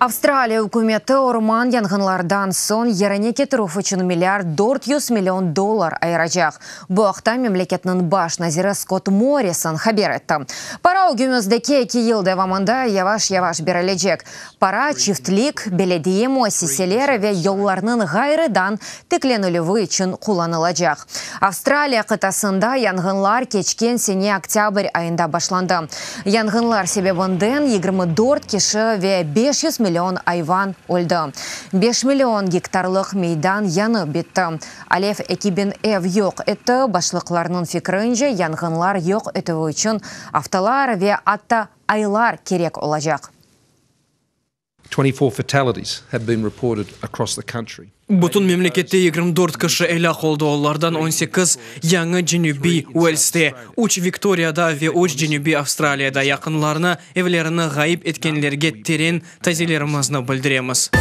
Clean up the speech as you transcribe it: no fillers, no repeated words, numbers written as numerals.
Avstraliya ükümeti orman yanğınlardan soñ yerine ketirüv içün milliard 400 million dollar ayıracaq. Bu aqta memleketniñ baş naziri Skott Morrison haber etti. Para ögümizdeki 2 yıl devamında yavaş-yavaş berilecek. Para çiftlik, belediye müessiseleri ve yollarnıñ ğayrıdan tiklenilüvi içün qullanılacaq. Avstraliya qıtasında yanğınlar keçken sene oktâbr ayında başlandı. Yanğınlar sebebinden 24 kişi ve 500 million ayvan öldi. 5 million gektarlıq meydan yanıp bitti. Alev 2000 ev yoq etti. Başlıqlarnıñ fikrince, yanğınlar yoq etüvi içün aftalar ve atta aylar kerek olacaq. 24 fatalities have been reported across the country. Bütün memlekette 24 kişi elâk oldı, olardan 18 Yañı Cenübiy Uelste, 3 Viktoriyada ve 3 Cenübiy Avstraliyada. Yaqınlarını, evlerini ğayıp etkenlerge teren taziyelerimizni bildiremiz.